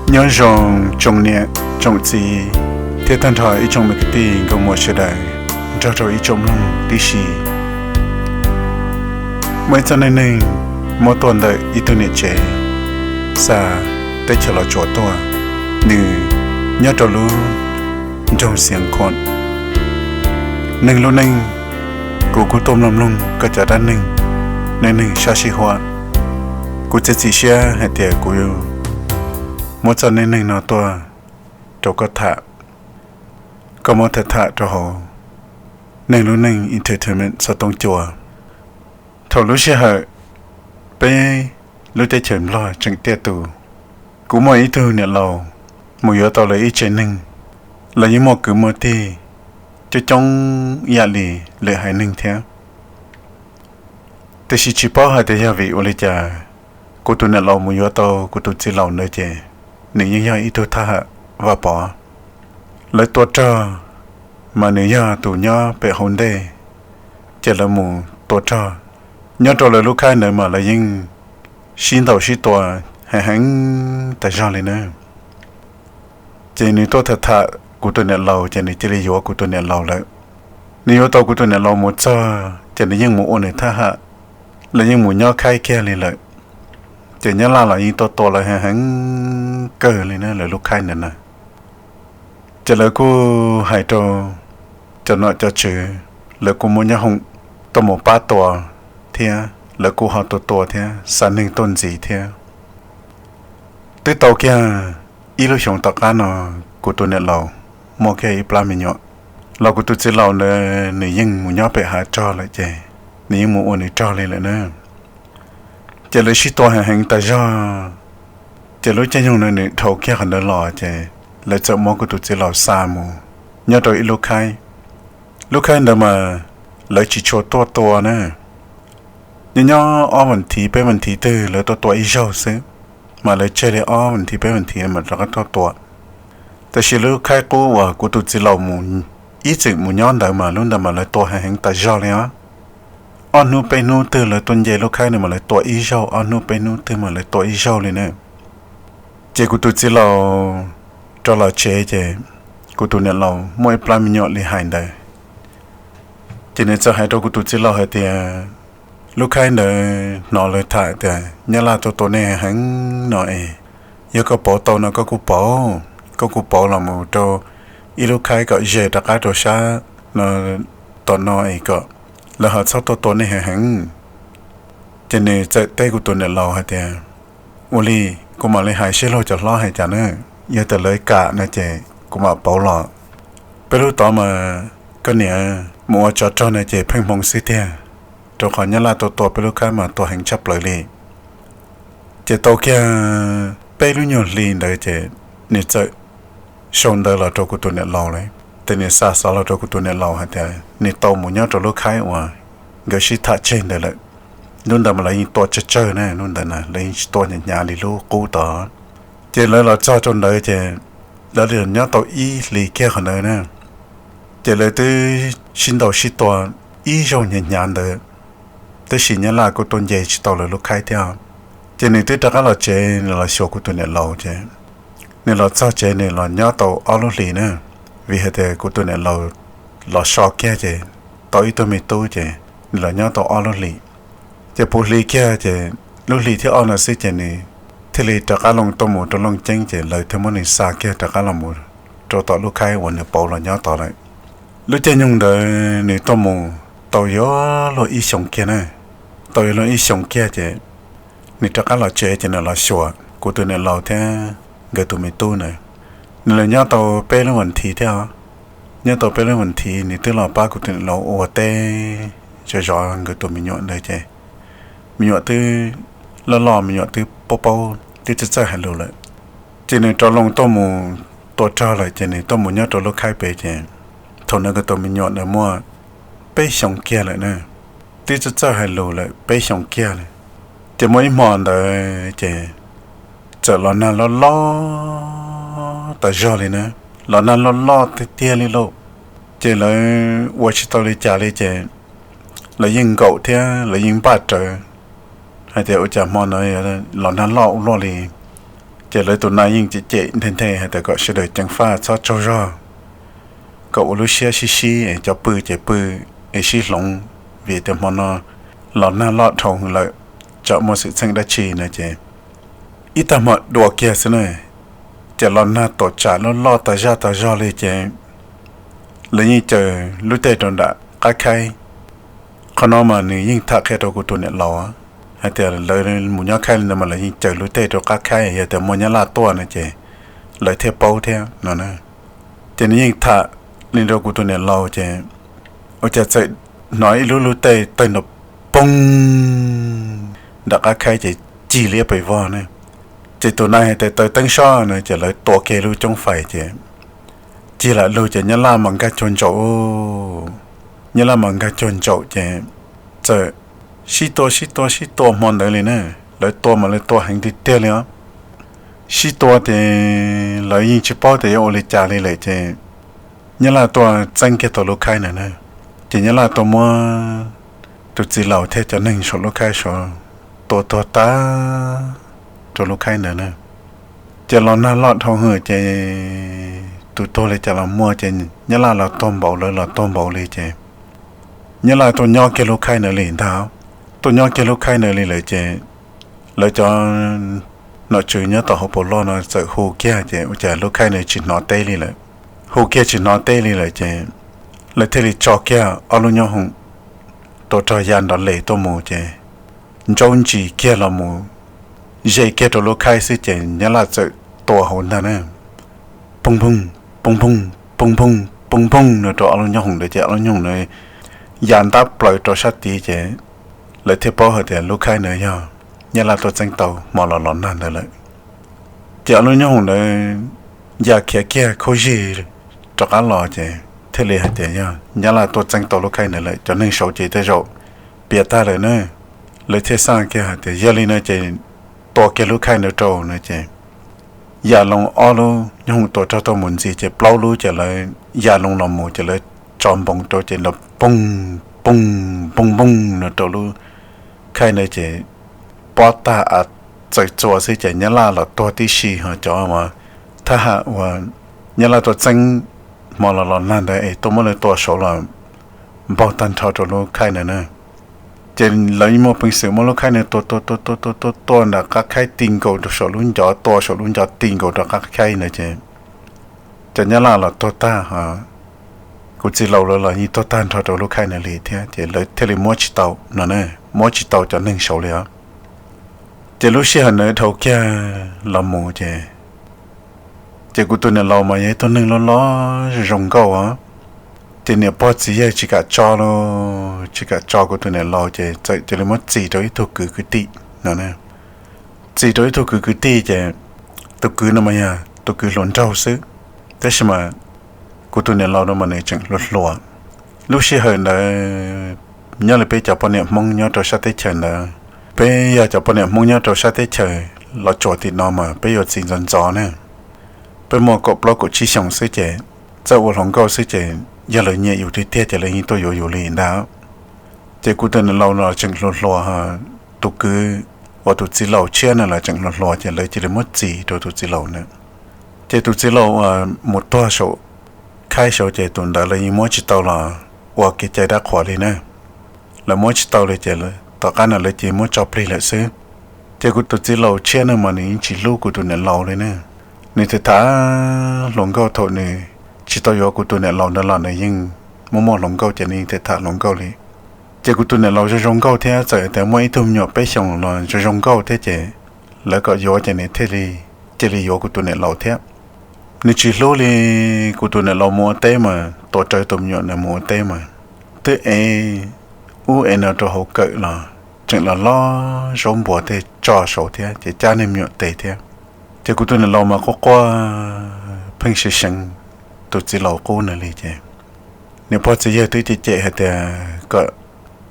Nyob zoo tsoom niam tsoom txiv thiab tag nrho ib tsoom me kwv tij nkauj muam sawv daws nrog rau ib tsoom mloog tib si. Muaj ib txoj neej neeg muab tuaj ntawm ib tug niam tsev xa teb chaws Los Tsuas tuaj, nws nyob rau lub nroog Xiav Khuam. Neeg lub neej, kuv kuj tuaj mloog mloog koj cov dab neeg, neej neeg sab sij huam. Kuv txiav txim siab hais tias kuv muab txoj neej neeg no tuaj rau koj tham, koj muab tham tham rau hauv Neeg Lub Neej Entertainment xov tooj cua. Thaum lub sij hawm peb lub teb chaws Nplog tseem tiaj tus, kuv muaj ib tug niam laus mus yuav tau lawv ib tsev neeg, lawv yeej muaj kwv muaj tij coob coob ib yam li lwm haiv neeg thiab. Tiam sis tsis paub hais tias yog vim ua li cas kuv tus niam laus mus yuav tau kuv tus txiv laus ntawd ces nws yeej yog ib tug thab ham Vaj Pov. Lawv tua rog mas nws yog tus nyob pem hauv ntej, ces lawv mus tua rog. Nyob rau lawv lub khaib ntawd mas lawv yeej sib ntaus sib tua heev heev tas zog li na. Ces nws tuaj tham tham kuv tus niam laus ces nws cia li yuav kuv tus niam laus lawm. Nws yuav tau kuv tus niam laus mus txog ces nws yeej mus ua nws thab ham, lawv yeej mus nyob khaib kiag li lawm. Ces Nyab Laj los yeej tuaj tua lawv heev heev kawg li na lawv lub khaib ntawd na. Ces lawv kuj hais rau cov nom cov tswv, lawv kuj muab nyob hoom tuaj mus pab tua thiab lawv kuj ho tua tua thiab xa neeg tuaj ntxiv thiab. Twb tau kiag ib lub xyoos tom qab no kuv tus niam laus muaj kiag ib plab me nyuam, los kuv tus txiv laus ntawd nws yeej mus nyob pem hav rog lawm ces nws yeej mus ua nws rog li lawm na. Ces lawv sib tua heev heev tas zog, ces lub caij nyoog no nws dhau kiag qhov ntawd los ces lawv txawm muab kuv tus txiv laus xa mus nyob rau ib lub khaib. Lub khaib ntawd mas lawv tsis tshua tuaj tua na, nyob nyob ob vas thiv peb vas thiv twg lawv tuaj tua ib zaug xwb, mas lawv tseg li ob vas thiv peb vas thiv mas rov qab tuaj tua. Tab sis lub khaib qub uas kuv tus txiv laus mus, ib txwm mus nyob ntawd mas lub ntawd mas lawv tua heev heev tas zog li os. Ob hnub peb hnub twg lawv tuaj nce lub khaib ntawd mas lawv tua ib zaug, ob hnub peb hnub twg mas lawv tua ib zaug li na. Ces kuv tus txiv laus rov los tsev ces kuv tus niam laus muaj ib plab me nyuam li hais ntawd. Ces nws txawm hais rau kuv tus txiv laus hais tias, lub khaib ntawd hnov lawv tham tias Nyab Laj tuaj tua nej heev no es, yog koj pauv tau no koj kuj pauv, koj kuj pauv los mus rau ib lub khaib kom ze rov qab rau sab no, tom no es kom lawv ho txhob tuaj tua nej heev heev. Ces nws txawm teb kuv tus niam laus hais tias, ua li, kuv mam li hais seb luag cov hlob hais cas na, yog tias lawv kam no ces kuv mam pauv los. Peb lub tod mas koj niam mus ua tsov rog no ces pheej hmoo xwb tiag, rau qhov Nyab Laj tuaj tua peb lub khaib mas tua heev tshaj plaws li. Ces tau kiag peb lub nyuag hli ntawd ces nws txawm sau ntawv los rau kuv tus niam laus lawm, ces nws xa xov los rau kuv tus niam laus hais tias nws tau mus nyob rau lub khaib uas nkawd sib tham tseg ntawd lawm. Lub ntawd mas lawv yeej tua tsawg tsawg na, lub ntawd na lawv yeej tsis tua hnyav hnyav li lub qub tod. Ces lawv los txog rau ntawd ces lawv li nyob tau ib hlis kiag qhov ntawd na, ces lawv twb sib ntaus sib tua ib zaug hnyav hnyav ntawd, tab sis Nyab Laj kuj tuaj nce tsis tau lawv lub khaib thiab. Ces nws twb rov qab los tsev, nws los xyuas kuv tus niam laus ces nws los txog tsev nws los nyob tau ob lub hlis na, vim hais tias kuv tus niam laus los so kiag ces tau ib tug me tub ces nws los nyob tau ob lub hlis. Ces puv hli kiag ces lub hli thib ob no xwb ces nws thiaj li rov qab loo tuaj mus rau Looj Ceeb ces lawv thiaj muab nws xa kiag rov qab los mus rau tom lub khaib uas nws pauv los nyob tod lawm. Lub caij nyoog ntawd nws tuaj mus tau yuav luag ib xyoos kiag na, tau yuav luag ib xyoos kiag ces nws rov qab los tsev ces nws los xyuas kuv tus niam laus thiab nkawd tus me tub ntawd. Nws los nyob tau peb lub vas thiv thiab os. Nyob tau peb lub vas thiv nws twb los pab kuv tus niam laus ua teb zov zov nkawd tus me nyuam ntawd ces me nyuam twb loj loj, me nyuam twb paub paub, twb txawj txawj hais lus lawm. Ces nws rov loo tuaj mus tua rog lawm ces nws tuaj mus nyob rau lub khaib pem ces thaum ntawd nkawd tus me nyuam ntawd muaj peb xyoos kiag lawm na, twb txawj txawj hais lus lawm peb xyoos kiag lawm. Ces muaj ib hmo ntawd ces txawm los nag loj loj tas zog li na, los nag loj loj tiag tiag li lauj. Ces lawv ua tsis tau li cas li ces lawv yeej nkaum thiab lawv yeej npaj rawv hais tias ua cas hmo no los nag loj ua luaj li, Ces lawv tus nais yeej cem cem nthe nthe hais tias kom sawv daws ceev faj txhob tsaug zog, kom ua lub siab sib sib es cov pw ces pw es sib hloov, vim tias hmo no los nag loj dhau lawm, tsam muaj xwm txheej dab tsi no ces ib tag hmo dua kiag xwb na, ces los nag tuam tsam loj loj tas zaj tas zog li ces lawv yeej caws lub tej rau nram qab khaib. Qhov no mas nws yeej tham qhia rau kuv tus niam laus hais tias lawv mus nyob khaib li ntawd mas lawv yeej caws lub tej rau qab khaib, yog tias muaj nyab laj tuaj no ces lawv thiaj paub thiab no na. Ces nws yeej tham li rau kuv tus niam laus ces ua cas txawm hnov ib lub lub tej tawg nrov poog nram qab khaib ces cig liab pes vog na. Ces tus nais hais tias taws teeb sob no ces lawv tua kiag lub coob fais ces cig lam lug ces nyab laj mas nkag cuag ntsaum, nyab laj mas nkag cuag ntsaum ces txawm sib tua sib tua sib tua hmo ntawd li na. Lawv tua mas lawv tua heev tiag tiag li os. Sib tua ces lawv yeej tsis paub tias yuav ua li cas li lawm ces nyab laj tuaj txeeb kiag tau lub khaib ntawd na. Ces nyab laj tuaj muab tus txiv laus thiab cov neeg saum lub khaib saud tua tuag tag rau lub khaib ntawd na. Ces los nag loj dhau hwv ces tus tuag li cas los muaj ces nyab laj los tuag npaum, lawv los tuag npaum li ces nyab laj tuaj nyob kiag lub khaib ntawd li ntag. Tuaj nyob kiag lub khaib ntawd li lawm ces lawv cov nom tswv nyob tom hauv paus loj no txawm hu kiag ces ua cas lub khaib ntawd tsis hnov teb li lawm. Hu kiag tsis hnov teb li lawm ces lawv thiaj li tso kiag ob lub nyooj hoom tua rog ya nrov les tuaj mus ces ntsaub ntsis kiag los mus ze kiag rau lub khaib xwb ces nyab laj txawm tua hauv ntag na. Poog poog, poog poog, poog poog, poog poog no rau ob lub nyooj hoom ntawd ces ob lub nyooj hoom ntawd ya ntab plaws rau sab tid ces lawv thiaj paub hais tias lub khaib ntawd yog nyab laj tuaj txeeb tau hmo los los nag ntawd lawm. Ces ob lub nyooj hoom ntawd ya khiav kiag khaub zig rov qab los ces thiaj li hais tias yog nyab laj tuaj txeeb tau lub khaib ntawd lawm. Cov neeg saud ces tej zaum piav tag lawm na, lawv thiaj xaj kiag hais tias yog li no ces tua kiag lub khaib ntawd rau no ces ya loo ob lub nyooj hoom tua rog tuaj mus ntxiv ces plaub lub ces lawv ya loo los mus ces lawv tso npoov rau ces nrov poog poog poog poog no rau lub khaib ntawd ces pob tag av txawm txua xwb ces nyab laj los tuag tib si ho cov uas thab ham uas nyab laj tuaj txeeb hmo los los nag ntawd es tuaj muab lawv tua saud los npaug tag nrho rau lub khaib ntawd na. Ces lawv muaj peev xwm muab lub khaib ntawd tua tua tua tua tua tua nram qab khaib ti nkaus rau saum lub ncov, tua saum lub ncov ti nkaus rau qab khaib ntawd ces cov nyab laj los tuag tag ho kuv txiv laus lawv los yeej tuag tag nrho rau lub khaib ntawd li thiab ces lawv thiaj li muab tsis tau no na, muab tsis tau cov neeg saud li os. Ces lub sij hawm ntawd dhau kiag los mus ces, ces kuv tus niam laus mas yog ib tug neeg loj loj zoo nkauj os, ces niam pog txiv yawg tsis kam tso los tsis kam tso kuv tus niam laus ces txawm cia li muab txis rau ib tug kwv kwv tij no. Txis rau ib tug kwv kwv tij ces tus kwv no mas yog tus kwv hluas nraug xwb, tab sis mas kuv tus niam laus no mas nws tseem hluas hluas. Lub sij hawm ntawd nyob li peb cov poj niam Hmoob nyob rau sab teb chaws ntawd, peb yog cov poj niam Hmoob nyob rau sab teb chaws Los Tsuas tim no mas peb yuav txiv ntxov ntxov ne, peb muaj kaum plaub kaum tsib xyoos xwb ces txawj ua hluas nkauj xwb ces yog lawv nyiam yus tiag tiag ces lawv yeej tuaj yuav yus li ntag. Ces kuv tus niam laus no tseem hluas hluas, tus kwv uas tus txiv laus tshiab no los tseem hluas hluas ces lawv cia li muab txis rau tus txiv laus na. Ces tus txiv laus uas mus tuag saum khaib saud ces tus ntawd lawv yeej muab tsis tau los ua kev cai dab qhuas li na. Lawv muab tsis tau li ces tom qab no lawv cia li muab tso plig lawm xwb. Ces kuv tus txiv laus tshiab no mas nws yeej tsis hlub kuv tus niam laus li na. Nws thiaj tham hluas nkauj thaum nws tsis tau yuav kuv tus niam laus ntawd los nws yeej muaj muaj hluas nkauj ces nws yeej thiaj tham hluas nkauj li. Ces kuv tus niam laus zoo zoo nkauj thiab txawm tias muaj ib tug me nyuam peb xyoos los zoo zoo nkauj thiab ces lawv kom yuav ces nws thiaj li cia li yuav kuv tus niam laus thiab. Nws tsis hlub li, kuv tus niam laus mus ua teb mas tua rawv tus me nyuam ntawd mus ua teb mas twb ev ub ev no rau hauv kawm los tseem los lob zaub npuas tej tso saud thiab ces cab niag me nyuam tes thiab. Ces kuv tus niam laus mas quaj quaj pheej seev seev tus txiv laus qub ntawd li ces niam pog txiv yawg twb cem cem hais tias kom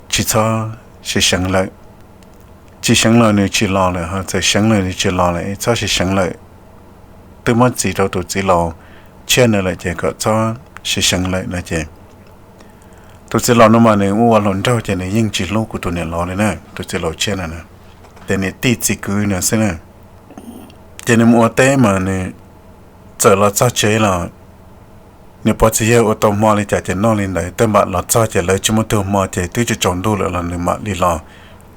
tsis txhob seev seev lawm. Tsis seev los nws tsis los lawm, ho txawm seev los nws tsis los lawm, txhob seev seev lawm. Twb muab txis rau tus txiv laus tshiab ntawd lawm ces kom txhob seev seev lawm no ces tus txiv laus no mas nws ua ua hluas nraug ces nws yeej tsis hlub kuv tus niam laus li na, tus txiv laus tshiab no na, ces niam tij txiv kwv no xwb na. Ces nws mus ua teb mas nws txawm los txog tsev los, nws pog txiv yawg ua tau hmo li cas ces noj li ntawd, tej npam los txog ces lawv tsis muaj tug hmo ces twb tsaus ntuj lawm los nws mam li los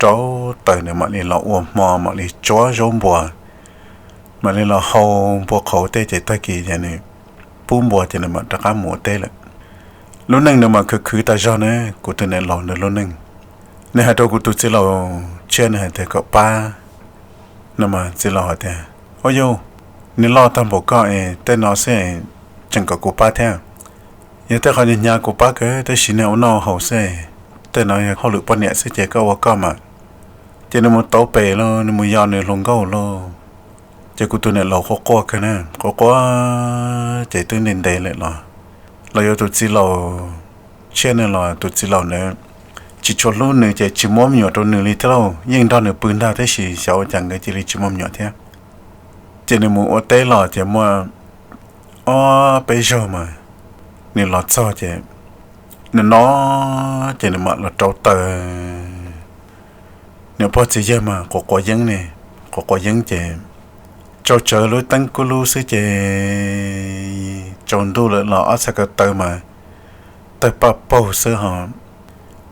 rauv taws, nws mam li los ua hmo, mam li tsuav zaub npua, mam li los hau npua qhauv tej ces tag kis ces nws pub npua ces nws mam rov qab mus ua teb lawm. Lub neej nws mas khwv khwv tas zog na, kuv tus niam laus nws lub neej. Nws hais rau kuv tus txiv laus tshiab, nws hais tias kom pab no mas txiv laus hais tias, Ua yus, nws loj tag npaum koj es tej no xwb tseem kom kuv pab thiab? Yog tej qhov hnyav hnyav kuv pab kawg, tab sis niag ua noj haus xwb, tej no yog hauj lwm poj niam xwb ces koj ua koj mas. Ces nws mus tauv pem lauj, nws mus yos nws hluas nkauj lauj. Ces kuv tus niam laus quaj quaj kawg na, quaj quaj ces twb ntev ntev lawm los, los yuav tus txiv laus tshiab ne los tus txiv laus ntawd tsis tshua hlub nws ces tsis muab me nyuam rau nws li thiab lauj, yeej nrog nws pw ntag tab sis xyov ua cas nkawd cia li tsis muaj me nyuam thiab. Ces nws mus ua teb los ces muaj ob peb zaug mas nws los txog ces nws no ces nws mam los rauv taws. Nws pog txiv yawg mas quav quav yeeb ne, quav quav yeeb ces tsau tsawv lub teeb kub lub xwb ces tsaus ntuj lawm los ob txhais ko taw mas tawg paj paug xwb ho,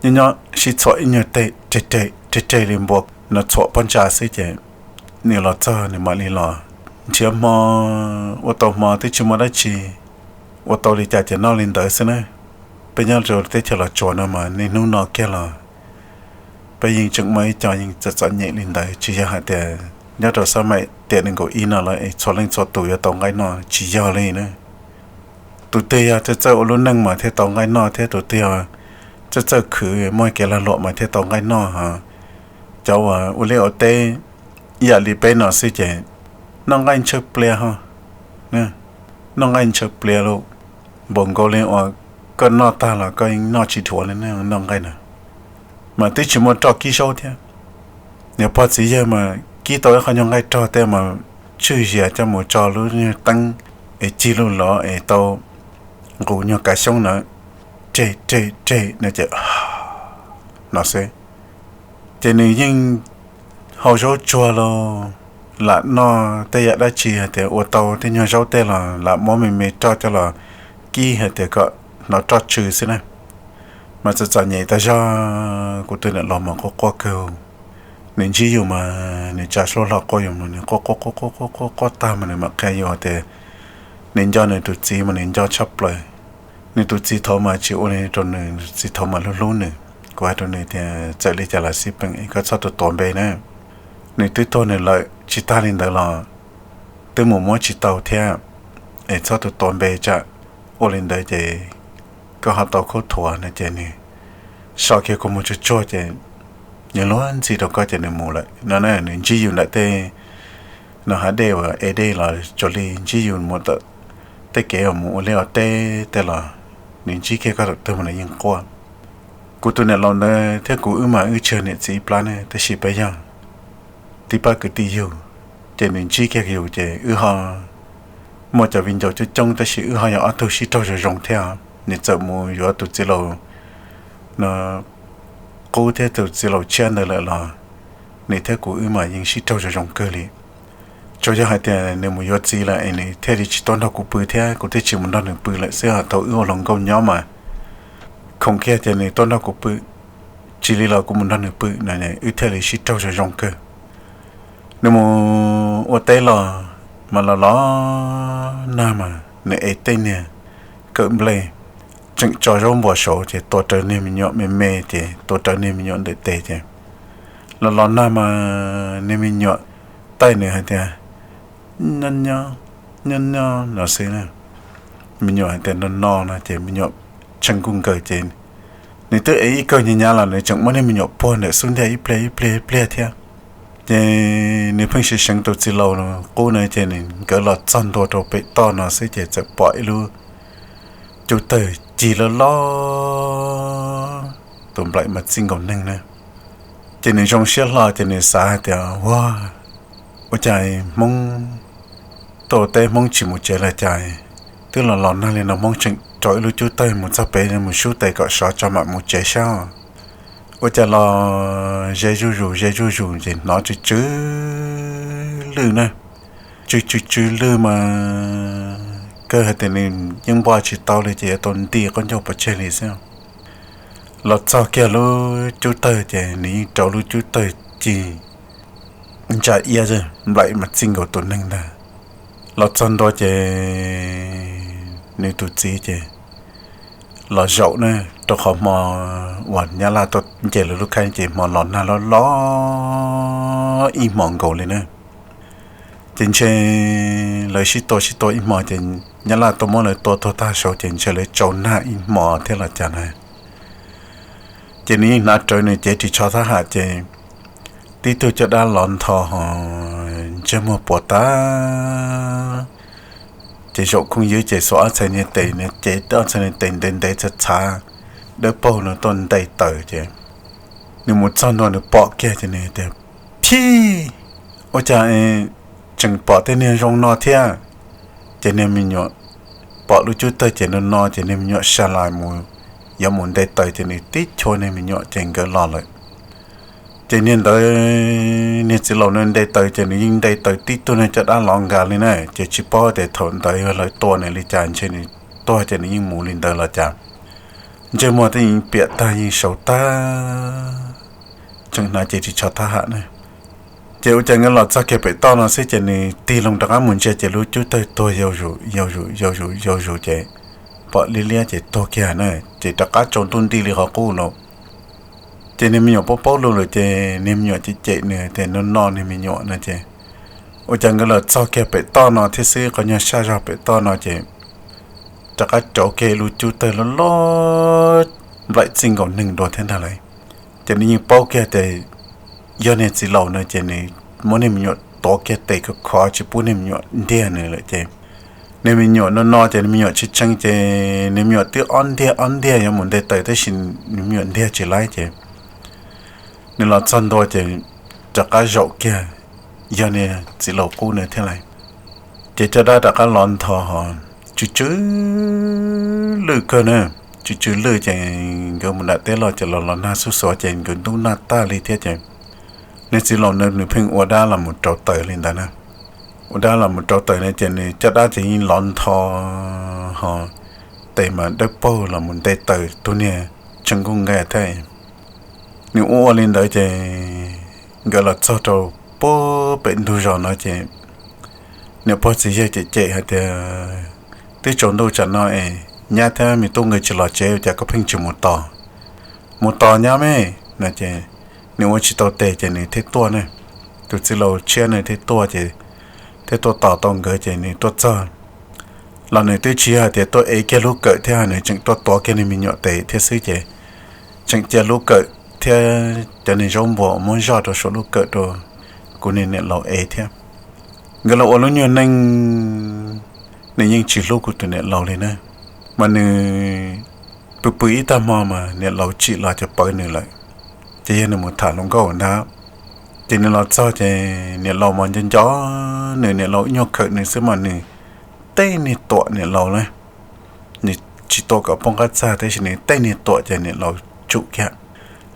nyob nyob sib txhuam ib nyuag teg reg reg li npua no txhuam pob ntsa xwb ces nws los txog nws mam li los nrhiav hmo, ua tau hmo twb tsis muaj dab tsi, ua tau li cas ces noj li ntawd xwb na. Peb nyob rau teb chaws Los Tsuas no mas niaj hnub no kiag los peb yeej tseem muaj ib co yeej txom txom nyem li ntawd, tsis yog hais tias nyob rau xab maim tiam nees nkaum ib no los es txhua leej txhua tus yuav tau nqaij noj, tsis yog li na. Tus twg yog txawj txawj ua lub neej mas thiaj tau nqaij noj thiab, tus twg yog txawj txawj khwv muaj kev lag luam mas thiaj tau nqaij noj ho. Cov uas ua liaj ua teb ib yam li peb no xwb ces noj nqaij ntshaw plias ho, noj nqaij ntshaw plias lauj, npaum nkaus li uas koj noj tag los koj noj tsis dhuav li noj nqaij na. Mas twb tsis muaj roj kib zaub thiab. Niag pog txiv yawg mas kib tau ib qho nyuag nqaij rog tej mas tswj zias coj mus tso lub nyuag teeb es cig lub lov es tau nqus nyuag kav xyoob na, reg reg reg no ces no xwb. Ces nws yeej hau zaub tsuag lauj, lam noj tej yam dab tsi hais tias ua tau tej nyuag zaub tej los lam muab me me roj coj los kib hais tias kom hnov roj tsw xwb na. Mas txom txom nyem tas zog, kuv tus niam laus mas quaj quaj kawg. Nws ntsib yus mas nws tsa suab hlo quaj yus mas nws quaj quaj quaj quaj quaj quaj tag mas nws mam qhia yus tias nws nco nws tus txiv mas nws nco tshaj plaws. Nws tus txiv thaud mas tsis ua li rau nws, nws tus txiv thaud mas hlub hlub nws. Kuv hais rau nws tias txawm li cas los xij peem es koj txhob tus tuav npe na. Nws twb tuag nws lawm, tsis tag li ntawd los twb mus muab tsis tau thiab, es txhob tus tuav npe tsam ua li ntawd ces koj ho tau khaub thuas no ces nws so kiag kua muag tsuag tsuag ces nws luag ntxhi rau koj ces nws mus lawm no na. Nws ntsib yus ntawm tej no hav dej uas ev dej los tsuas li ntsib yus mus tom tej kev uas mus ua liaj ua teb tej los nws ntsib kiag koj tus twg mas nws yeej quaj. Kuv tus niam laus ntawd thiab kuv wb mas wb tsis yog niam txiv ib plab ne, tab sis peb yog tib pab kwv tij yug, ces nws ntsib kiag yus ces wb ho muaj cov viv ncaus coob coob tab sis wb ho yog ob tug sib raug zoo zoo thiab. Nws txawm mus yuav tus txiv laus no qub thiab tus txiv laus tshiab ntawd lawm los nws thiab kuv wb mas yeej sib raug zoo zoo kawg li. Tsuas yog hais tias nws mus yuav txiv lawm es nws thiaj li tsis tuaj nrog kuv pw thiab kuv thiaj tsis mus nrog nws pw lawm xwb, thaum wb ua hluas nkauj nyob mas khoom kiag tias nws tuaj nrog kuv pw, tsis li los kuv mus nrog nws pw no wb thiaj li sib raug zoo zoo kawg. Nws mus ua teb los mas los los nag mas nws ev tej niag kawm nplej, tseem tso zaub npua saud ces tua raws niag me nyuam me me ces tua raws niag me nyuam ntawm tes ces los los nag mas niag me nyuam taij nws hais tias nyob nyob, nyob nyob no xwb na. Me nyuam hais tias no no no ces me nyuam tshee nkuj nkaws ces nws twb ev ib kawm hnyav hnyav los nws tseem muab niag me nyuam puag ntawm xub ntiag ib pliag ib pliag ib pliag thiab. Ces nws pheej seev seev tus txiv laus qub na ces nws nkawd los txog ntua rau pem toj no xwb ces txawm pom ib lub cub tawg cig loj loj, tus nplaim mas txij nkaus neeg na. Ces nws zoo siab hlo ces nws xav hais tias ua, ua cas Hmoob tuaj teb Hmoob tsis mus tsev los cas, twb los los nag li no Hmoob tseem rau ib lub cub tawg mus txog pem mus sub tes kom sov tso mam mus tsev sab. Ua cas los ze zuj zus ze zuj zus ces hnov tsw tsw lwj na. tsw tsw tsw lwj mas kawg hais tias nws yeej npaj tsis tau li ces yuav tau nti qaub ncaug pov tseg li xwb. Los txog kiag lub cub tawg ces nws yeej rauv lub cub tawg ci ntsa iab nplaim mas txij nkaus tus neeg ntag. Los txog ntua ces nws tus txiv ces los zaum na, rau qhov hmo uas nyab laj tuaj nce lawv lub khaib ces hmo los nag loj loj ib hmos nkaus li na. Ces ntshe lawv sib tua sib tua ib hmos ces nyab laj tuaj muab lawv tua tuag tag saud ces ntshe lawv tsau nag ib hmos thiab los cas na. Ces nws yeej hnav rawv nws cev ris tsho thab ham ces tib tug caj dab los ntho ho ntsej muag puas tag. Ces zaum khooj ywb ces xuas ob txhais niag tes, nws cev ob txhais niag tes ntev ntev txhav txhav dawb paug no tuaj nte taws ces nws mus txog ntua nws pom kiag ces nws tias, Phij! Ua cas tseem pom tej niag zoo no thiab? Ces niag me nyuam pom lub cub tawg ces no no ces niag me nyuam sa lais mus yuav mus nte taws ces nws tib chua niag me nyuam ces nkawd los lawm. Ces niag ntawd, niag txiv laus no nte taws ces nws yeej nte taws tib tug niag caj dab los nkas li na, ces tsis paub tias thaum ntawd yog lawv tua nws li cas ntshe nws tuag ces nws yeej mus li ntawd los cas. Ntsej muag twb yeej piam tag yeej sau tag, tseem hnav cev ris tsho thab ham na. Ces ua cas nkawd los txog kiag pem toj no xwb ces nws tig loo rov qab mus ntsia ces lub cub tawg tuag yau zus yau zus yau zus yau zus ces pom liab liab ces tuag kiag na, ces rov qab tsaus ntuj nti li qhov qub lawm. Ces niag me nyuam paub paub lus lawm ces niag me nyuam cem cem nws tias no no niag me nyuam no ces ua cas nkawd los txog kiag pem toj no thiab xwb, qhov nyuag sab zog pem toj no ces rov qab rauv kiag lub cub tawg loj loj nplaim txij nkaus neeg dua thiab ntag lauj. Ces nws yeej paub kiag tias yog niag txiv laus no ces nws muab niag me nyuam tuav kiag tes khov khov tsis pub niag me nyuam ntiag nws lawm ces niag me nyuam no no ces niag me nyuam tshee tshee ces niag me nyuam twb ob ntiag ob ntiag yuav mus nte taws tab sis niag me nyuam ntiag tsis laib ces nws los txog ntua ces rov qab zaum kiag yog niag txiv laus qub na thiab lauj. Ces caj dab rov qab los ntho ho tsw tsw lwj kawg na, tsw tsw lwj ces nkawd mus nram teb los ces los los nag xuj xuav ces nkawd ntub nag tag li thiab ces niag txiv laus na nws pheej ua dab los mus rauv taws li ntawd na. Ua dab los mus rauv taws na ces nws caj dab ces yeej los ntho ho tes mas dawb paug los mus nte taws tus niag tshee nkuj nqe thiab. Nws ua ua li ntawd ces nkawd los txog rau puag pem ntug zos no ces niam pog txiv yawg cem cem hais tias, Twb tsaus ntuj tsam no es nyab thiab me tub nkawd tsis los tsev ua cas koj pheej tsis mus tos? Mus tos nyab me no ces nws ua tsis tau tes ces nws thiaj tuaj ne. Tus txiv laus tshiab nws thiaj tuaj ces thiaj tuaj tos tau nkawd ces nws tuaj txog los nws twb tsis yog hais tias tuaj ev kiag lub kawm thiab, nws tseem tuaj tuav kiag niag me nyuam tes thiab xwb ces tseem cia lub kawm thiab cov niag zaub npua muab zoj rau saum lub kawm rau kuv niag niam laus ev thiab. Nkawd los ua lub nyuag neej, nws yeej tsis hlub kuv tus niam laus li na, mas nws pw pw ib tag hmo mas niam laus tsim los ces pawv nws lawm. Ces yog nws mus tham hluas nkauj ntag, ces nws los txog ces niam laus mas nco nco nws, niam laus ib nyuag khawm nws xwb mas nws tej niag tuam niam laus na. Nws tsis tua kom poob qab txag tab sis nws tej niag tuam ces niam laus tsum kiag.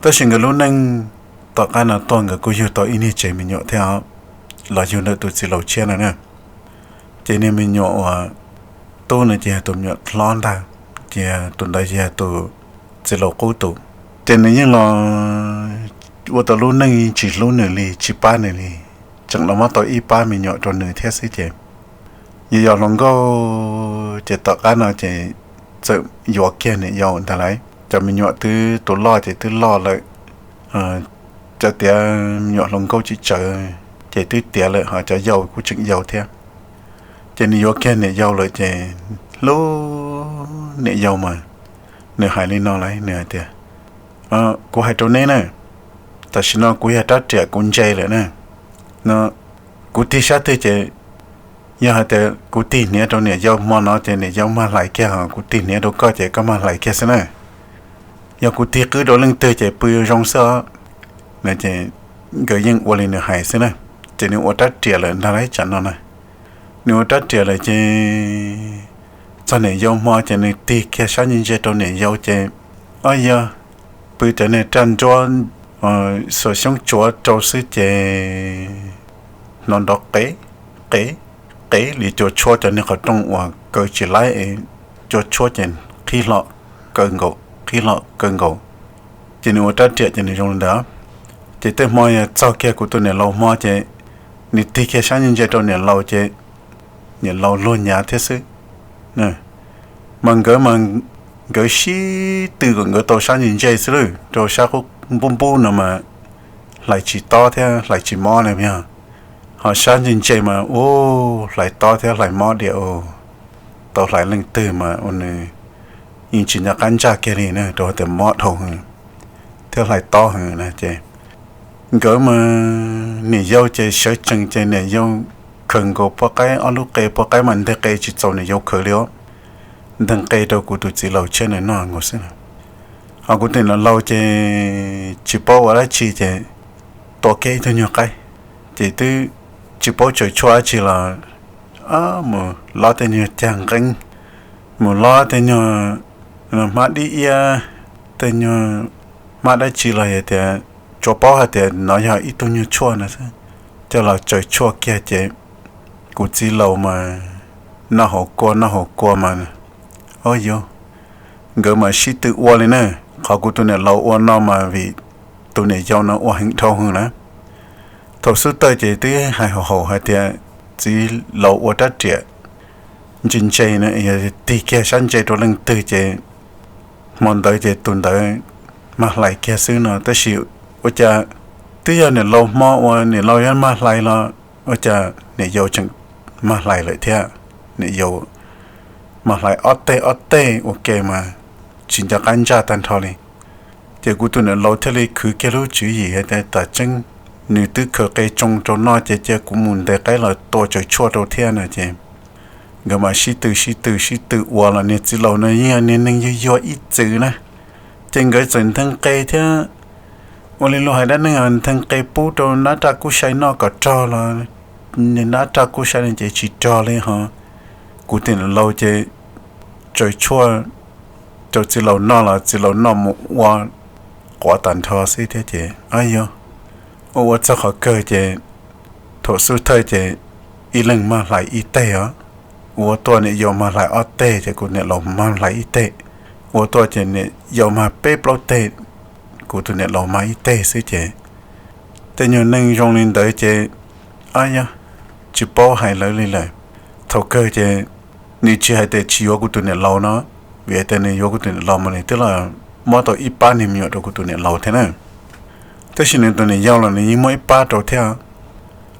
Tab sis nkawd lub neej tom qab no tuaj nkawd kuj yug tau ib niag tsev me nyuam thiab os, los yug ntawm tus txiv laus tshiab no na. Ces niag me nyuam uas tub no ces yog tus me nyuam hlob ntag, ces tus ntawd yog tus txiv laus qub tus. Ces nws yeej los ua tau lub neej tsis hlub nws li tsis pab nws li, tseem los muab tau ib pab me nyuam rau nws thiab xwb ces yog yog hluas nkauj ces tom qab no ces txawm yuav kiag niam yau ntag lauj. Cov me nyuam twb tus loj ces twb loj lawm, cov tiav me nyuam hluas nkauj tsis tsawv ces twb tiav lawm ho cov yau kuj tseem yau thiab. Ces nws yuav kiag niam yau lawm ces hlub niam yau mas nws hais li no lauj, nws hais tias, Kuv hais rau neb na, tam sim no kuv yog rab riam kuv ntse lawm na, no kuv tig sab twg ces yog hais tias kuv tig hniav rau niam yau hmo no ces niam yau mag hlais kiag, ho kuv tig hniav rau koj ces koj mag hlais kiag xwb na. Yog kuv tig qwb rau leej twg ces pw zoo xwb os. Ces nkawd yeej ua li nws hais xwb na, ces nws ua rab riam lawm ntag lauj tsam no na. Nws ua rab riam lawm ces txog niam yau hmo ces nws tig kiag sab ntse ntse rau niam yau ces, o yog, pw cov niag raj nruab xuas xyoob tsuav rau xwb ces hnov nrov qev qev qev li cua tshuab cov niag qhov rooj uas kaw tsis laib es cua tshuab ces qhib hlo kaw nkaus, qhib hlo kaw nkaus, ces nws ua rab riam ces nws zoo li ntawd. Ces tej hmo yog txog kiag kuv tus niam laus hmo ces nws tig kiag sab ntse ntse rau niam laus ces niam laus luag nyav thiab xwb. Mas nkawd mas nkawd sib tw kom nkawd tau sab ntse ntse xwb lawm, rau sab qub npub npub no mas hlais tsis tob thiab hlais tsis mob na yog. Ho sab ntse ntse mas u hlais tob thiab hlais mob diam u. Tau hlais leej twg mas ua nws yeej tsis nco qab ntsaj kiag li na, rau tias mob dhau heev thiab hlais tob heev na ces nkawd mas niam yau ces sawv tsees ces niam yau khaws nkaus pob qaib, ob lub qe pob qaib mas nteg qe tsis txaus niam yau khaws li os. Nteg qe rau kuv tus txiv laus tshiab nws noj nkaus xwb. Ho kuv tus niam laus ces tsis paub ua dab tsi ces tua kiag ib tug nyuag qaib, ces twb tsis paub tsaws tshuaj dab tsi los mus lob tej nyuag cag nqeeb, mus lob tej nyuag hmab dib iab, tej nyuag hmab dab tsi los yog tias tsuas paub hais tias no yog ib tug nyuag tshuaj no xwb, coj los tsaws tshuaj kiag ces kuv txiv laus mas noj haus kua noj haus kua mas, o yau, nkawd mas sib tw ua li na. Qhov kuv tus niam laus ua no mas vim tus niam yau no ua heev dhau heev na. Thaum xub thawj ces twb hais haum haum hais tias txiv laus ua rab riam ntse ntse na, yog tig kiag sab ntse rau leej twg ces hmo ntawd ces tus ntawd mag hlais kiag xwb no, tab sis ua cas twb yog niam laus hmo uas niam laus yuav mag hlais los ua cas niam yau tseem mag hlais lawm thiab. Niam yau mag hlais ob teg ob teg ua ke mas tsis nco qab ntsaj tag nrho li. Ces kuv tus niam laus thiaj li khwv kiag lub tswv yim hais tias tam tseeb nws twb khaws qe tsoo rau noj ces cia kuv mus ntes qaib los tua tsaws tshuaj rau thiab no ces nkawd mas sib tw sib tw sib tw ua los niag txiv laus no yeej yog niag neeg yuag yuag ib txwm na. Ces nkawd txawm nthee qe thiab ua li luag hais dab neeg nthee qe pub rau nab raj kub sai noj kom rog los nab raj kub sai no ces tsis rog li ho. Kuv tus niam laus ces tsaws tshuaj rau txiv laus noj los txiv laus noj mus ua quav tas nrho xwb thiab ces o yau, ua ua txog qhov kawg ces thaum xub thawj ces ib leeg mag hlais ib teg os, ua tuaj niam yau mag hlais ob teg ces kuv niam laus mag hlais ib teg, ua tuaj ces niam yau mag peb plaub teg, kuv tus niam laus mag ib teg xwb ces tej nyuag neeg zoo li ntawd ces o yau, tsis paub hais lawv li lawm. Thaum kawg ces nws tsis hais tias tsis yuav kuv tus niam laus no, vim hais tias nws yuav kuv tus niam laus mas nws twb los muab tau ib pab niag me nyuam rau kuv tus niam laus thiab na. Tab sis nws tus niam yau los nws yeej muab ib pab rau thiab.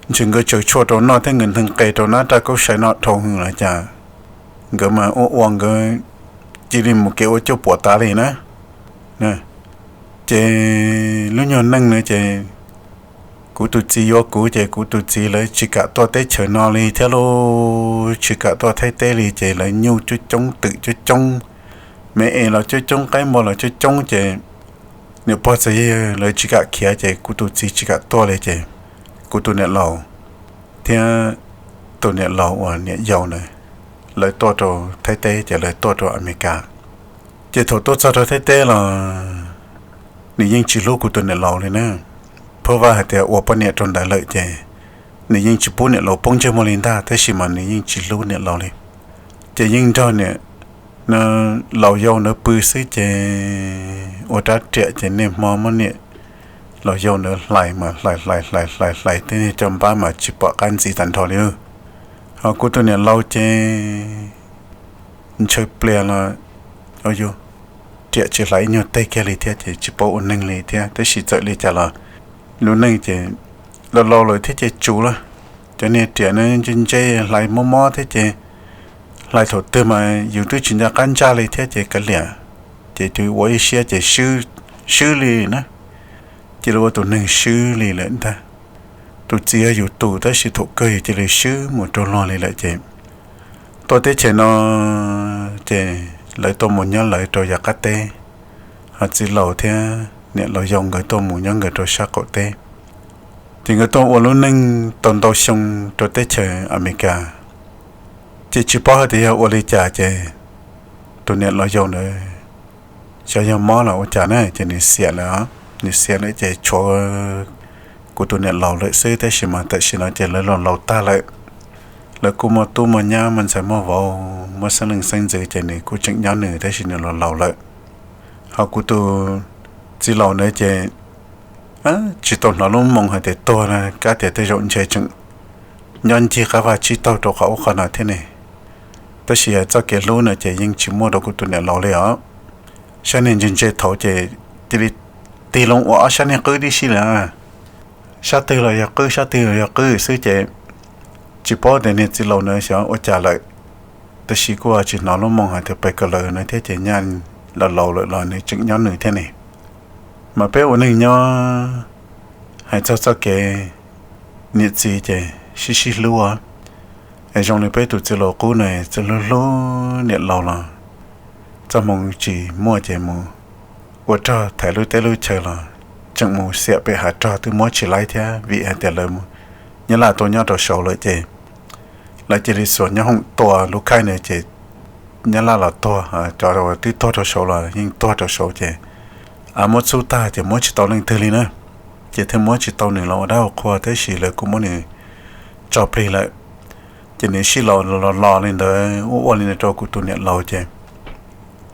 Ntshe nkawd tsaws tshuaj rau noj thiab nkawd nthee qe rau nab raj kub sai noj dhau heev los cas nkawd mas ua ua nkawd cia li mus kev ua cuaj puam tas li na. Ces lub nyuag neej na ces kuv tus txiv yuav kuv ces kuv tus txiv lawv tsis kam tuaj teb chaws no li thiab lauj, tsis kam tuaj Thaib teb li ces lawv nyuj coob coob twm coob coob, me es los coob coob qaib npua los coob coob ces niam pog txawm yog lawv tsis kam khiav ces kuv tus txiv tsis kam tuaj li ces kuv tus niam laus thiab tus niam laus uas niam yau na, lawv tuaj rau Thaib teb ces lawv tuaj rau Amelikas. Ces thaum tuaj txog rau Thaib teb los nws yeej tsis hlub kuv tus niam laus li na. Phab vaj hais tias ua poj niam rau ntawd lawm ces nws yeej tsis pub niam laus poob ntsej muag li ntag, tab sis mas nws yeej tsis hlub niam laus li. Ces yeej nrog niam laus yau ntawd pw xwb ces ua rab riam ces niaj hmo muab niam laus yau ntawd hlais mas hlais hlais hlais hlais hlais tej niag caj npab mas tsis pom qab ntxiv tag nrho li. Ho kuv tus niam laus ces ntshaw pliag los, o yau, riam tsis hlais ib nyuag teg kiag li thiab ces tsis paub ua neeg li thiab. Tab sis txawm li cas los lub neej ces laus laus lawm thiab ces tsum lawm. Cov niag riam no ntse ntse hlais mob mob thiab ces hlais thaum twg mas yus twb tsis nco qab ntsaj li thiab ces kav liam, ces tus ua ib siab ces swb li na, cia li ua tus neeg swb li lawm ntag. Tus txiv yog yus tus tab sis thaum kawg yus cia li swb mus rau luag li lawm ces tuaj teb chaws no ces lawv tuaj mus nyob lawv rau yav qab teb, ho txiv laus thiab niam laus yau nkawd tuaj mus nyob nkawd rau sab qaum teb. Ces nkawd tuaj ua lub neej tau ntau xyoo rau teb chaws Amelikas, ces tsis paub hais tias yog ua li cas ces tus niam laus yau ntawd xyov yog mob los ua cas na ces nws xiam lawm, nws xiam lawm ces tshuav kuv tus niam laus lawm xwb, tab sis mas tam sim no ces lawv laus laus tag lawm. lawv kuj muaj tub muaj nyab muaj ntxhais muaj vauv muaj xeeb leej xeeb ntxwv ces nws kuj tseem nyob nws tab sis nws los laus lawm. Ho kuv tus txiv laus ntawd ces tsis tau hnov lub moo hais tias tuag na, kab tias tej zaum ntshe tseem nyob ncig qab vaj tsib taug rau qhov ub qhov no thiab ne. Tab sis txoj kev hlub no ces yeej tsis muaj rau kuv tus niam laus li os. Sab niag ntse ntse thaud ces cia li tig loo ua ob sab niag qwb tib si lawm. Sab twg los yog qwb, sab twg los yog qwb xwb ces tsis paub tias niag txiv laus ntawd xyov ua cas lawm. Tab sis kuj tsis hnov lub moo hais tias pes kawg lawm no thiab ces nyaj laus laus lawm los nws tseem nyob nws thiab ne. Mas peb ua neeg nyob hais txog txoj kev niam txiv ces sib sib hlub os. Es zoo li peb tus txiv laus qub no txawj hlub hlub niam laus los txoj hmoo tsis muaj ces mus ua rog thaiv lub teb lub chaw los tseem mus xiam pem hav rog twb muab tsis laib thiab vim hais tias lawv Nyab Laj tuaj nyob rau saud lawm ces lawv cia li xuas nyob hoom tua lub khaij na ces Nyab Laj los tuag, cov twb tuag rau saud los yeej tuag rau saud ces a muab txhub tag ces muab tsis tau leej twg li na. Ces thiaj muab tsis tau nws los ua dab ua qhua tab sis lawv kuj muab nws tso plig lawm. Ces nws sij los los los li ntawd ua ua li ntawd rau kuv tus niam laus ces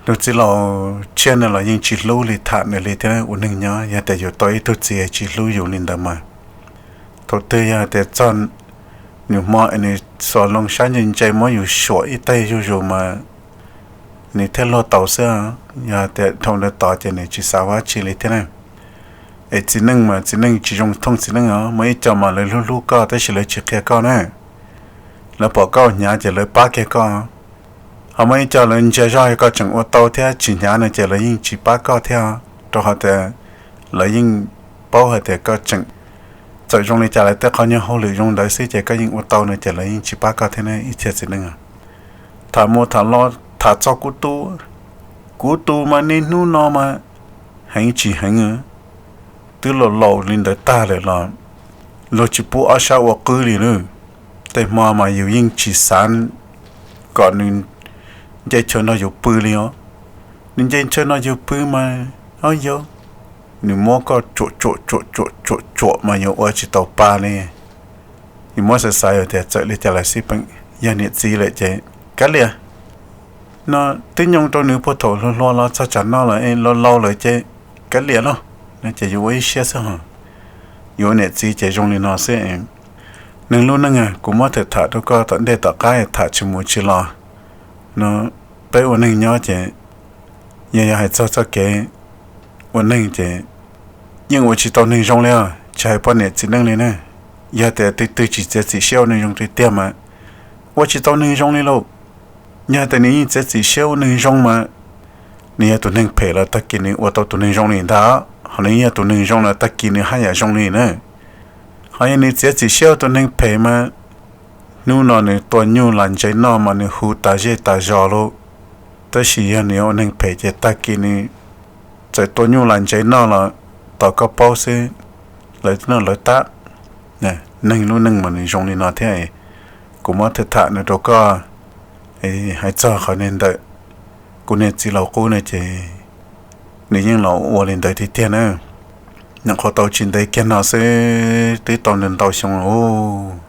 tus txiv laus tshiab no los yeej tsis hlub li tham nws li thiab. Ua neeg nyob yog tias yus tau ib tug txiv tsis hlub yus li ntawd mas thaum twg yog hais tias txog nws hmo nws xuas loo sab ntse ntse muab yus suam ib teg zuj zus mas nws thiaj luag tau xwb. Yog tias dhau ntawd tod ces nws tsis xav ua dab tsi li thiab na. Es txiv neej mas txiv neej tsis zoo thooj txiv neej os. Muaj ib co mas lawv hlub hlub koj tab sis lawv tsis qhia koj na. Lawv pom koj ua hnyav ces lawv pab kiag koj. Ho muaj ib co lawv ntsia zog koj tseem ua tau thiab tsis hnyav no ces lawv yeej tsis pab koj thiab, rau qhov tias lawv yeej paub hais tias koj tseem, txawm zoo li cas lawv tej qhov nyuag hauj lwm zoo ntawd xwb ces koj yeej ua tau no ces lawv yeej tsis pab koj thiab na ib txhia txiv neej. Tham mus tham los tham txog kuv tus, kuv tus mas niaj hnub no mas heev tsis heev, twb laus laus li ntawd tag lawm los luag tsis pub ob sab ua qwb li lawm. Tej hmo mas yus yeej tsis xav kom nws nce chaw nrog yus pw li os. Nws nce chaw nrog yus pw mas, o yog, nws muab koj tsuam tsuam tsuam tsuam tsuam tsuam mas yuav ua tsis tau pa li. Yus muab xav xav yus tias txawm li cas los xij peem yog niam txiv lawm ces kav liam. No twb nyoo rau nws puag thaum hluas hluas los txog tsam no los laus laus lawm ces kav liam los, no ces yus ua ib siab xwb hos. Yus ua niam txiv ces zoo li no xwb. Neeg lub neej, kuv muab tham tham rau koj tom ntej tom qab tham tsis mus tsis los no. Peb ua neeg nyob ces yog yog hais txog txoj kev ua neeg ces yeej ua tsis tau neeg zoo li os, tsis hais poj niam txiv neej li na. Yog tias twg twg tsis txiav txim siab ua neeg zoo tiag tiag mas ua tsis tau neeg zoo li lauj. Yog tias nws yeej txiav txim siab ua neeg zoo mas nws yog tus neeg phem los tag kis nws ua tau tus neeg zoo li ntag, ho nws yog tus neeg zoo los tag kis nws haj yam zoo li na. Ho yog nws txiav txim siab ua tus neeg phem mas hnub no nws tua nyuj las ntsev noj mas nws hu tas zej tas zos lauj. Tab sis yog nws ua neeg phem ces tag kis nws txawm tua nyuj las ntsev noj los tos koj paub xwb, lawv noj lawv tab. Neeg lub neej mas nws zoo li no thiab. Kuv muab tham tham no rau koj, hais txog qhov niag ntawm kuv niag txiv laus qub no ces nws yeej los ua li ntawd tiag tiag na. Nyuam qhuav tau tsis ntev kiag no xwb twb tau ntau ntau xyoo lawm.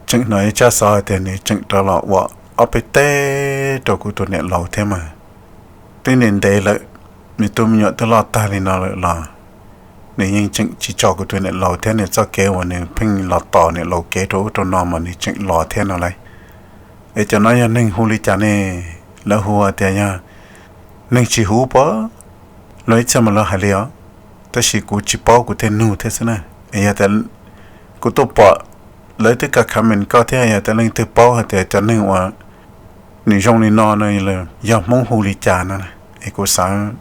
Tseem hnov ib tsab xov hais tias nws tseem rov los ua ob peb teg rau kuv tus niam laus thiab mas. Twb ntev ntev lawm, nws tus me nyuam twb loj tag li no lawm los nws yeej tseem tsis tso kuv tus niam laus thiab. Nws txoj kev uas nws pheej los tos niam laus kev rau ub rau no mas nws tseem los thiab no lauj. Es cov no yog neeg hu li cas ne? Lawv hu tias yog neeg tsis huv pom, luag ib txhia mas lawv hais li os, tab sis kuv tsis paub kuv thiaj nug thiab xwb na. Es yog tias kuv tuaj pom lawv twb ka comment koj thiab, yog tias leej twg paub hais tias cov neeg uas nws zoo li no no yog Hmoob hu li cas no, es kuv xav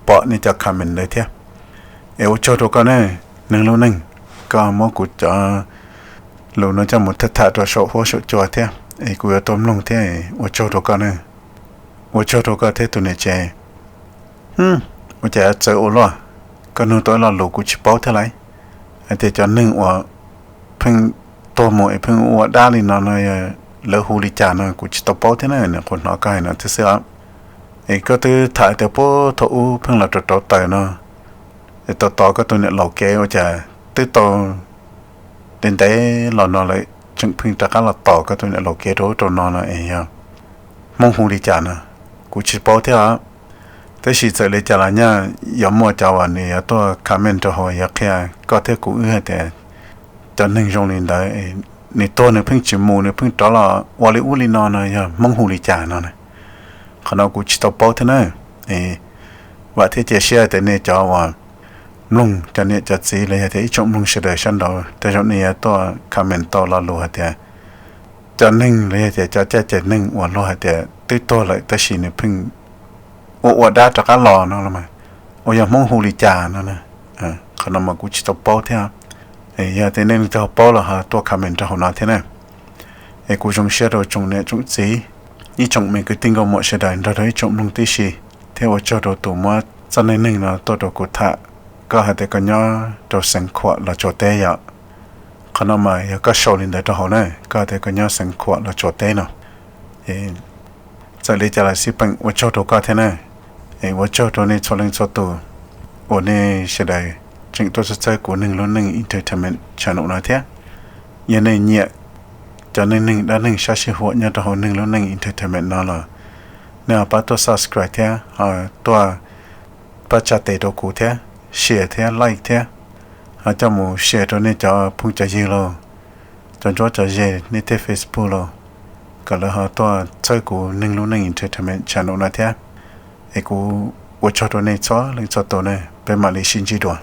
pom nej cov comment ntawd thiab. Es ua tsaug rau koj ne, neeg lub neej, koj muab kuv cov lus no coj mus tham tham rau saum huab saum cua thiab es kuv yuav tuaj mloog thiab. Ua tsaug rau koj ne, ua tsaug rau koj thiab tus niam tsev. Ua cas txawv ua luaj, koj nug tau ib lo lus kuv tsis paub thiab lauj. Hais tias cov neeg uas pheej tuag mus es pheej ua dab li no no lawv hu li cas no kuv tsis tau paub thiab na, nyuam qhuav hnov koj hais no thiab xwb os. Es koj twb tham tias puag thaum ub pheej los rauv rauv taws no, es tos tos koj tus niam laus kev ua cas twb tau ntev ntev los no lawm, tseem pheej rov qab los tos koj tus niam laus kev rau ub rau no no es yog Hmoob hu li cas no, kuv tsis paub thiab. Tab sis txawm li cas los nyaj yuav muaj cov uas nws yuav tuaj comment rau hauv yuav qhia koj thiab kuv wb hais tias cov neeg zoo li ntawd, nws tuag nws pheej tsis mus nws pheej rov los ua li ub li no no yog Hmoob hu li cas no. Qhov no kuv tsis tau paub thiab na. Vam thiab cia siab tias nej cov uas mloog, cov niam cov txiv los yog tias ib tsoom mloog sawv daws sab nraud tej zaum nej yuav tuaj comment tau lo lus hais tias cov neeg los yog tias cov caj ces neeg uas luag hais tias twb tuag lawm tab sis nws pheej ua ua dab rov qab los no los mas, uas yog Hmoob hu li cas no. Qhov no mas kuv tsis tau paub thiab. Yog tias nej leej twg paub los ho tuaj comment rau hauv no thiab na. Es kuv zoo siab rau tsoom niam tsoom txiv, ib tsoom me kwv tij nkauj muam sawv daws nrog rau ib tsoom mloog tib si, thiab ua tsaug rau tus muab txoj neej neeg no tuaj rau kuv tham. Koj hais tias koj nyob rau xeev khuam los tsuas teb yom? Qhov no mas yog koj sau li ntawd rau hauv na, koj hais tias koj nyob xeev khuam los tsuas teb no. Txawm li cas los xij peem ua tsaug rau koj thiab na. Es ua tsaug rau nej txhua leej txhua tus uas nej sawv daws tseem tuaj txhawb txhawb kuv Neeg Lub Neej Entertainment channel no thiab. Yog nej nyiam cov neej neeg dab neeg sab sij huam nyob rau hauv Neeg Lub Neej Entertainment no los nej ho pab tuaj subscribe thiab ho tuaj pab tsa tes rau kuv thiab, share thiab like thiab, ho coj mus share rau nej cov phooj cov ywg los cov ntsuab cov ze nej tej Facebook los, kom lawv ho tuaj txhawb kuv Neeg Lub Neej Entertainment channel no thiab. Es kuv ua tsaug rau nej txhua leej txhua tus ne, peb mam li sib ntsib dua.